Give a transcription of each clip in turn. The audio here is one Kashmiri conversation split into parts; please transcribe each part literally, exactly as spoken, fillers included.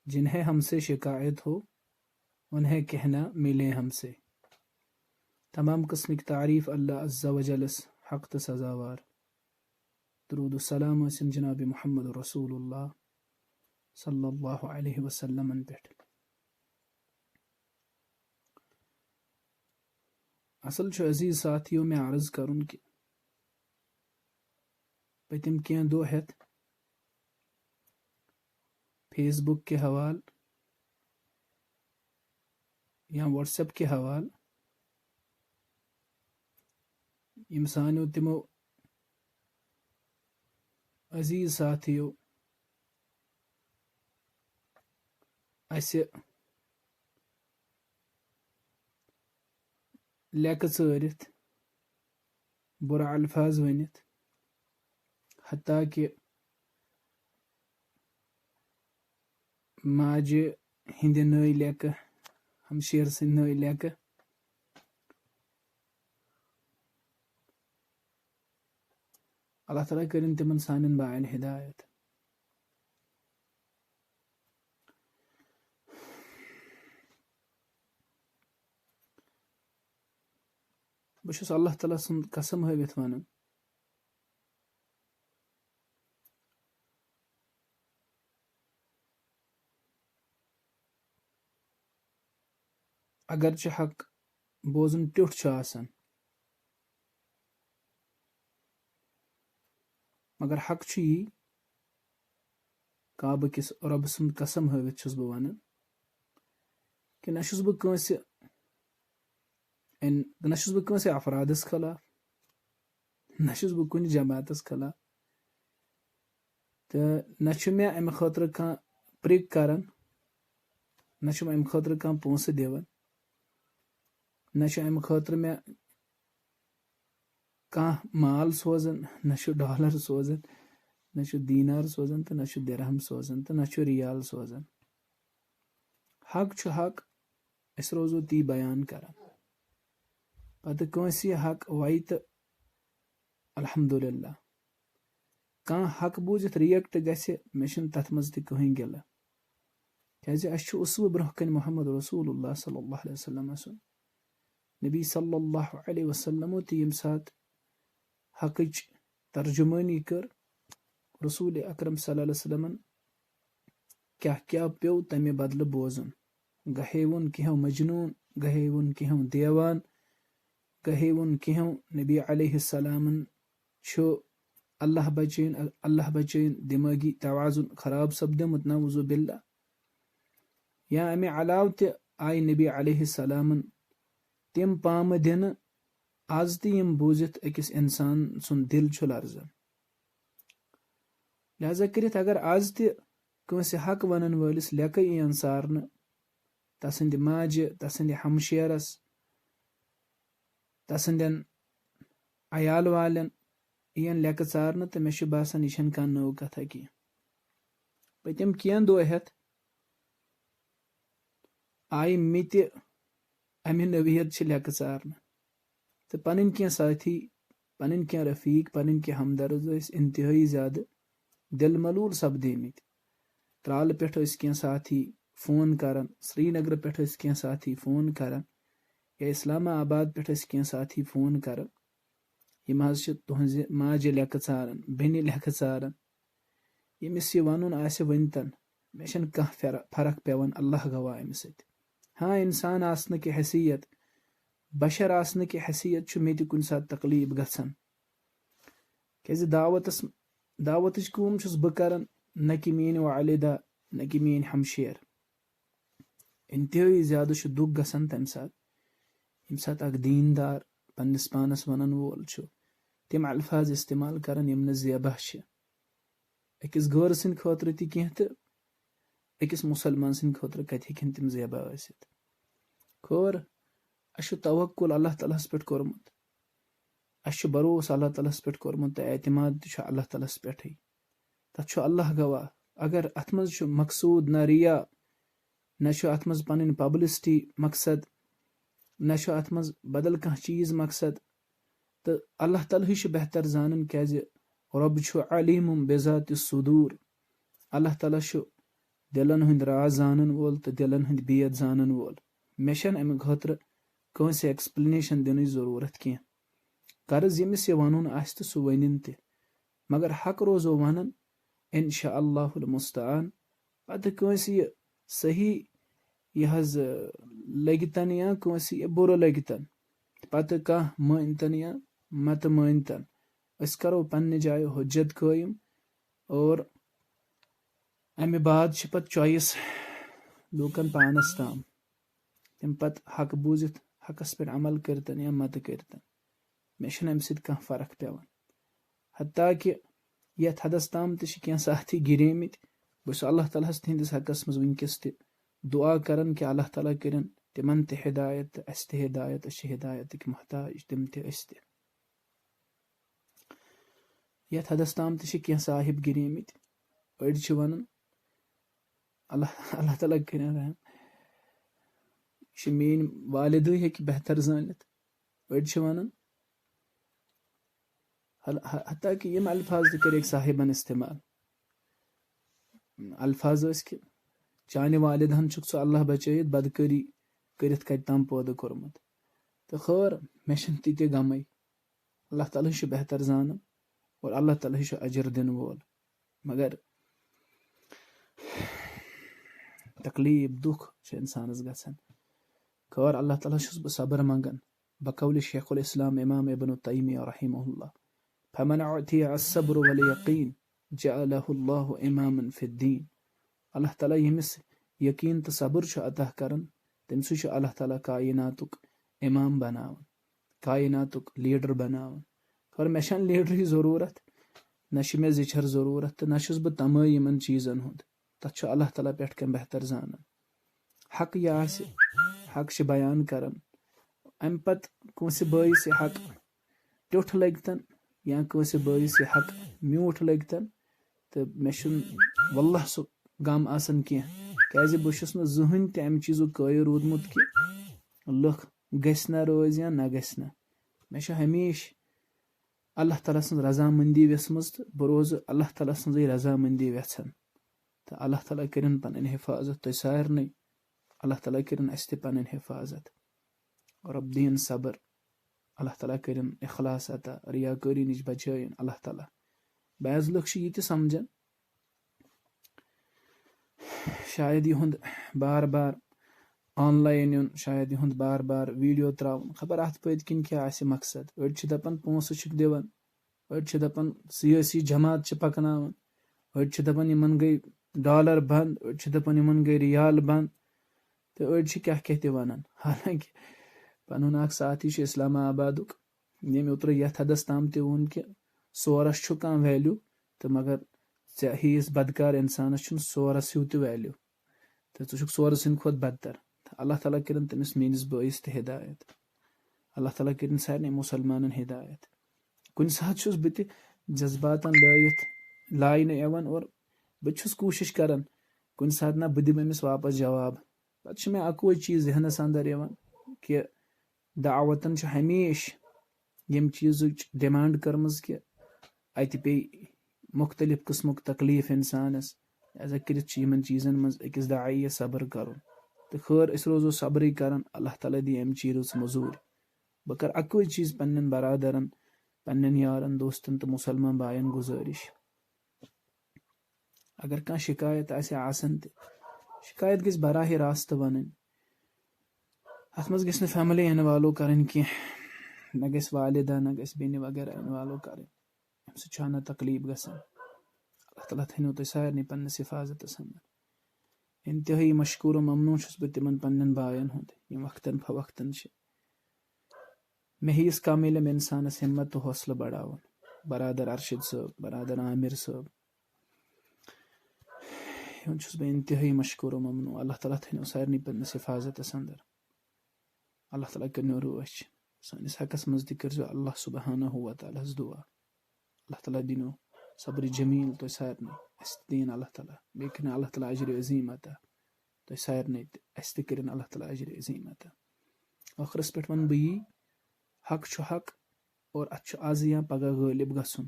جنہیں ہم سے شکایت ہو، انہیں کہنا ملیں ہم سے۔ تمام قسمٕکۍ تعریٖف اللہ عز و جلس حق تہٕ سزاوار۔ درود و سلام ٲسِن جناب محمد رسول اللہ صلی اللہ علیہ وسلمن پٮ۪ٹھ۔ اصل چھُ عزیز ساتھیو مےٚ عرض کرُن کہِ پٔتِم کینٛہہ دۄہ ہٮ۪تھ Facebook کہِ حوالہٕ یا WhatsApp کہِ حوالہٕ یِم سانیو تِمو عزیز ساتھیو اسہِ لیکہٕ ژٲرِتھ، بُرٕ الفاظ ؤنِتھ، حتیٰ کہِ ماجہِ ہِنٛدِ نٲوۍ لیکہٕ، ہمشیرٕ سٕنٛدِ نٲوۍ لیکہٕ۔ اللہ تعالیٰ کٔرِن تِمن سانٮ۪ن باین ہدایت۔ بہٕ چھُس اللہ تعالیٰ سُنٛد قسم ہٲوِتھ وَنان، اگرچہِ حق بوزُن ٹیوٚٹھ چھُ آسان، مگر حق چھُ یی، کعبہٕ کِس رۄبہٕ سُنٛد قسم ہٲوِتھ چھُس بہٕ وَنان کہِ نہ چھُس بہٕ کٲنٛسہِ اِن-، نہ چھُس بہٕ کٲنٛسہِ افرادس خلاف، نہ چھُس بہٕ کُنہِ جماعتس خلاف، تہٕ نہ چھُ مےٚ اَمہِ خٲطرٕ کانٛہہ پرٛگ کران، نہ چھُم اَمہِ خٲطرٕ کانٛہہ پونٛسہٕ دِوان، نہ چھُ اَمہِ خٲطرٕ مےٚ کانٛہہ مال سوزان، نہ چھُ ڈالر سوزان، نہ چھُ دینار سوزان تہٕ نہ چھُ درہم سوزان تہٕ نہ چھُ ریال سوزان۔ حق چھُ حق، أسۍ روزو تی بیان کران۔ پتہٕ کٲنٛسہِ حق وَیہِ تہٕ الحمدللہ۔ کانٛہہ حق بوٗزِتھ react گژھِ، مےٚ چھُنہٕ تَتھ منٛز تہِ کٕہٕنۍ گِلہٕ۔ کیٛازِ اَسہِ چھُ اُسوٕ برٛونٛہہ کَنہِ محمد رسول اللہ صلی اللہ علیہ وسلم سُنٛد۔ نبی صلی اللہ علیہ وسلمو تہِ ییٚمہِ ساتہٕ حقٕچ ترجمٲنی کٔر، رسول اکرم صلی اللہ علیہ وسلمن کیٛاہ کیٛاہ پیوٚو تَمہِ بدلہٕ بوزُن۔ گاہے ووٚن کینٛہو مجنوٗن، گاہے ووٚن کینٛہو دیوان، گاہے ووٚن کینٛہو نبی علیہ السلامن چھُ اللہ بچٲیِن، اللہ بچٲیِن، دمٲغی توازن خراب سپدیومُت، نعوذ باللہ۔ یا اَمہِ علاوٕ تہِ آیہِ نبی علیہ السلامن تِم پامہٕ دِنہٕ، از تہِ یِم بوٗزِتھ أکِس اِنسان سُنٛد دِل چھُ لرزان۔ لہذا کٔرِتھ اگر از تہِ کٲنٛسہِ حق ونن وٲلِس لیکہٕ یِین سارنہٕ، تسٕنٛدِ ماجہِ، تسٕنٛدِ ہمشیرس، تسٕنٛدٮ۪ن عیال والٮ۪ن یِین لیکہٕ ژارنہٕ، تہٕ مےٚ چھُ باسان، یہِ چھَنہٕ کانٛہہ نٔو کتھا کینٛہہ۔ پٔتِم کینٛہہ دۄہ ہٮ۪تھ آیہِ مےٚ تہِ امہِ نوعیت چھِ لیکہٕ ژارنہٕ۔ تہٕ پنٕنۍ کینٛہہ سٲتھی، پنٕنۍ کینٛہہ رفیق، پنٕنۍ کینٛہہ ہمدرد ٲسۍ انتہٲیی زیادٕ دِل ملوٗل سپدیمٕتۍ۔ ترالہٕ پٮ۪ٹھ ٲسۍ کینٛہہ ساتھی فون کران، سرینگرٕ پٮ۪ٹھ ٲسۍ کینٛہہ ساتھی فون کران، یا اسلام آباد پٮ۪ٹھ ٲسۍ کینٛہہ ساتھی فون کران۔ یِم حظ چھِ تُہنٛزِ ماجہِ لیکہٕ ژاران، بیٚنہِ لیکہٕ ژاران۔ ییٚمِس یہِ وَنُن آسہِ وٕنۍتَن، مےٚ چھَنہٕ کانٛہہ فر-، فرق پٮ۪وان، اللہ گواہ اَمہِ سۭتۍ۔ ہاں، اِنسان آسنہٕ کہِ حیثیت، بشر آسنہٕ کہِ حیثیت چھُ مےٚ تہِ کُنہِ ساتہٕ تکلیٖف گژھان۔ کیٛازِ دعوتس، دعوتٕچ کٲم چھُس بہٕ کران، نہ کہِ میٛٲنۍ والدہ، نہ کہِ میٛٲنۍ ہمشیر۔ انتہٲیی زیادٕ چھُ دُکھ گژھان تَمہِ ساتہٕ، ییٚمہِ ساتہٕ اکھ دیٖندار پننِس پانس ونن وول چھُ تِم الفاظ استعمال کران، یِم نہٕ زیبہ چھِ أکِس غٲر سٕنٛدِ خٲطرٕ تہِ کینٛہہ تہٕ أکِس مُسلمان سٕنٛدِ خٲطرٕ کتہِ ہیٚکن تِم زیبہ ٲسِتھ۔ خٲر، اَسہِ چھُ توکل اللہ تعالیٰ ہس پٮ۪ٹھ کوٚرمُت، اَسہِ چھُ بھروسہٕ اللہ تعالیٰ ہس پٮ۪ٹھ کوٚرمُت تہٕ اعتماد تہِ چھُ اللہ تعالیٰ ہس پٮ۪ٹھٕے۔ تَتھ چھُ اللہ گواہ۔ اگر اَتھ منٛز چھُ مقصوٗد نہ ریا، نہ چھُ اَتھ منٛز پَنٕنۍ publicity مقصد، نہ چھُ اَتھ منٛز بدل کانٛہہ چیٖز مقصد، تہٕ اللہ تعالیٰ ہٕے چھُ بہتر زانان، کیٛازِ رۄب چھُ علیم بذات الصدور۔ اللہ تعالیٰ چھُ دِلن ہٕنٛدۍ راز زانن وول تہٕ دِلن ہٕنٛدۍ بید زانن وول۔ مےٚ چھَنہٕ اَمہِ خٲطرٕ کٲنٛسہِ explanation دِنٕچ ضروٗرت کینٛہہ۔ غرض، ییٚمِس یہِ وَنُن آسہِ تہٕ سُہ ؤنِن تہِ، مگر حق روزو وَنان، انشاء اللہ المستعان۔ پتہٕ کٲنٛسہِ یہِ صحیح، یہِ حظ، لٔگِتن یا کٲنٛسہِ یہِ بُرٕ لٔگِتن، پتہٕ کانٛہہ مٲنۍتن یا متہٕ مٲنۍتن، أسۍ کرو پننہِ جایہِ حجت قٲیِم۔ اور امہِ بعد چھِ پتہٕ choice لوٗکن پانس تام، تمہِ پتہٕ حق بوٗزِتھ، حقس پٮ۪ٹھ عمل کٔرتن یا متہٕ کٔرتن۔ مےٚ چھُنہٕ امہِ سۭتۍ کانٛہہ فرق پٮ۪وان۔ حتیٰ کہِ یتھ حدس تام تہِ چھِ کینٛہہ ساتھی گِریمٕتۍ، بہٕ چھُس اللہ تعالیٰ ہس تِہنٛدِس حقس منٛز وٕنکیٚس تہِ دعا کران کہِ اللہ تعالیٰ کٔرِن تِمن تہِ ہدایت تہٕ اسہِ تہِ ہدایت۔ أسۍ چھِ ہدایتٕکۍ محتاج، تِم تہِ، أسۍ تہِ۔ یتھ حدس تام تہِ چھِ کینٛہہ صاحب گِریمٕتۍ۔ أڑۍ چھِ ونان، اللہ، اللہ تعالیٰ کٔرِن رحم، یہِ چھِ میٲنۍ والدٕے ہیٚکہِ بہتر زٲنِتھ۔ أڑۍ چھِ ونان، حل-، ح-، حتیٰ کہِ یِم الفاظ تہِ کٔرِکھ صاحبن استعمال۔ الفاظ ٲسۍ کہِ، چانہِ والدہن چھُکھ ژٕ اللہ بچٲیِتھ بدکٲری کٔرِتھ کتہِ تام پٲدٕ کوٚرمُت۔ تہٕ خٲر، مےٚ چھِنہٕ تہِ تہِ غمٕے۔ اللہ تعالیٰ چھُ بہتر زانان اور اللہ تعالیٰ چھُ اجر دِنہٕ وول۔ مگر تکلیف، دُکھ چھُ انسانس گژھان۔ خٲر، اللہ تعالیٰ چھُس بہٕ صبر منگان۔ بقول شیخ الاسلام امام ابن تیمیہ رحمہ اللہ، فمن اعطی الصبر والیقین جعلہ اللہ اماما فی الدین۔ اللہ تعالیٰ ییٚمِس یقین تہٕ صبر چھُ عطا کران، تٔمۍ سٕے چھُ اللہ تعالیٰ کائناتُک امام بناوان، کائناتُک لیڈر بناوان۔ خٲر، مےٚ چھَنہٕ لیڈرٕچ ضروٗرت، نہ چھِ مےٚ زِچھر ضروٗرت تہٕ نہ چھُس بہٕ تمٲے یِمن چیٖزن ہُنٛد۔ تتھ چھُ اللہ تعالیٰ پٮ۪ٹھ کَنۍ بہتر زانان۔ حق یہِ آسہِ، حق چھِ بیان کران۔ امہِ پتہٕ کٲنٛسہِ بٲیِس یہِ حق ٹیوٚٹھ لٔگۍتن یا کٲنٛسہِ بٲیِس یہِ حق میوٗٹھ لٔگۍتن، تہٕ مےٚ چھُنہٕ واللہ سُہ غم آسان کینٛہہ، کیازِ بہٕ چھُس نہٕ زٕہٕنۍ تہِ امہِ چیٖزُک قٲیِل روٗدمُت کہِ لُکھ گژھِ نہ رٲضۍ یا نہ گژھِ نہ۔ مےٚ چھُ ہمیشہِ اللہ تعالیٰ سٕنٛز رضامندی ویژھمٕژ تہٕ بہٕ روزٕ اللہ تعالیٰ سٕنٛزٕے رضامندی ویژھان۔ تہٕ اللہ تعالیٰ کٔرِن پنٕنۍ حفاظت تُہۍ سارنٕے۔ اللہ تعالیٰ کٔرِن اَسہِ تہِ پنٕنۍ حفاظت۔ رۄب دِیِن صبر۔ اللہ تعالیٰ کٔرِن اخلاص عطا، ریاکٲری نِش بچٲیِن اللہ تعالیٰ۔ بعض لُکھ چھِ یہِ تہِ سمجھان، شاید یِہُنٛد بار بار online یُن، شاید یِہُنٛد بار بار video ترٛاوُن، خبر اَتھ پٔتۍ کِنۍ کیٛاہ آسہِ مقصد۔ أڑۍ چھِ دَپان پونٛسہٕ چھِکھ دِوان، أڑۍ چھِ دَپان سیٲسی جماعت چھِ پَکناوان، أڑۍ چھِ دَپان یِمَن گٔے dollar بنٛد، أڑۍ چھِ دَپان یِمَن گٔے ریال بنٛد، تہٕ أڑۍ چھِ کیٛاہ کیٛاہ تہِ وَنان۔ حالانکہ پَنُن اَکھ ساتھی چھُ اسلام آبادُک، ییٚمۍ اوترٕ یَتھ حدَس تام تہِ ووٚن کہِ سورَس چھُ کانٛہہ value، تہٕ مگر ژےٚ ہِوِس بدکار اِنسانَس چھُنہٕ سورَس ہیوٗ تہِ value۔ تہٕ ژٕ چھُکھ سورٕ سٕنٛدِ کھۄتہٕ بدتر۔ تہٕ اللہ تعالیٰ کٔرِن تٔمِس میٛٲنِس بٲیِس تہِ ہدایت۔ اللہ تعالیٰ کٔرِن سارنٕے مُسلمانَن ہدایت۔ کُنہِ ساتہٕ چھُس بہٕ تہِ جذباتَن لٲیِتھ، لاینہٕ یِوان اور بہٕ تہِ چھُس کوٗشِش کران کُنہِ ساتہٕ نہ بہٕ دِمہٕ أمِس واپس جواب۔ پَتہٕ چھُ مےٚ اَکُے چیٖز ذہنَس اندر یِوان کہِ دعوتَن چھُ ہمیشہِ ییٚمہِ چیٖزٕچ demand کٔرمٕژ کہِ اَتہِ پیٚیہِ مُختٔلِف قٕسمُک تکلیٖف اِنسانَس، لہذا کٔرِتھ چھُ یِمَن چیٖزَن منٛز أکِس داعیَس صبر کَرُن۔ تہٕ خٲر، أسۍ روزو صبرٕے کَران، اللہ تعالیٰ دِیہِ اَمہِ چیٖزٕچ مٔزوٗرۍ۔ بہٕ کَرٕ اَکُے چیٖز پنٛنٮ۪ن برادَرَن، پنٛنٮ۪ن یارَن، دوستَن تہٕ مُسلمان بایَن گُزٲرِش، اگر کانٛہہ شِکایت آسہِ آسان تہِ، شِکایت گژھِ براہ راست وَنٕنۍ۔ اَتھ منٛز گژھِ نہٕ family involve کَرٕنۍ کینٛہہ، نہ گژھِ والدہ، نہ گژھِ بیٚنہِ وغیرہ involve کَرٕنۍ۔ اَمہِ سۭتۍ چھُ ہنا تکلیٖف گژھان۔ اللہ تعالیٰ تھٲینو تُہۍ سارنٕے پنٛنِس حفاظتَس اندر۔ انتہٲیی مشکوٗر و ممنوٗن چھُس بہٕ تِمَن پنٛنٮ۪ن بایَن ہُنٛد، یِم وقتاً فوقتاً چھِ مےٚ ہِوِس کم علم اِنسانَس ہمت تہٕ حوصلہٕ بڑاوان۔ برادر ارشد صٲب، برادر عامر صٲب، یِمَن چھُس بہٕ انتہٲیی مشکوٗر و ممنوٗن۔ اللہ تعالیٰ تھٲینو سارنٕے پنٛنِس حفاظتَس اندر۔ اللہ تعالیٰ کٔرنو رٲچھ۔ سٲنِس حقَس منٛز تہِ کٔرۍزیو اللہ سبحانہ و تعالیٰ ہَس دُعا۔ اللہ تعالیٰ دِنو صبرِ جمیٖل تۄہہِ سارنٕے۔ اَسہِ تہِ دِیِن اللہ تعالیٰ، بیٚیہِ کٔرِن اللہ تعالیٰ اجرِ عظیٖم عطا تۄہہِ سارنٕے تہِ، اَسہِ تہِ کٔرِن اللہ تعالیٰ اجرِ عظیٖم عطا۔ ٲخرَس پٮ۪ٹھ وَنہٕ بہٕ یی، حق چھُ حق اور اَتھ چھُ آز یا پگاہ غٲلب گژھُن،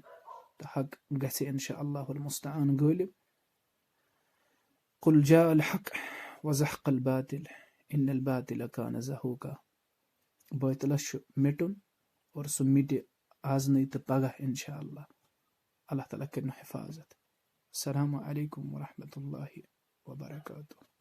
تہٕ حق گژھِ انشاء اللہ المستعان غٲلب۔ قل جاء الحق وزهق الباطل ان الباطل كان زهوقا۔ باطلس چھُ مِٹُن اور سُہ مِٹہِ آز نٕے تہٕ پگاہ انشاءاللہ۔ اللہ تعالیٰ کٔرِنو حفاظت۔ السلام علیکم ورحمۃ اللہ وبرکاتہ۔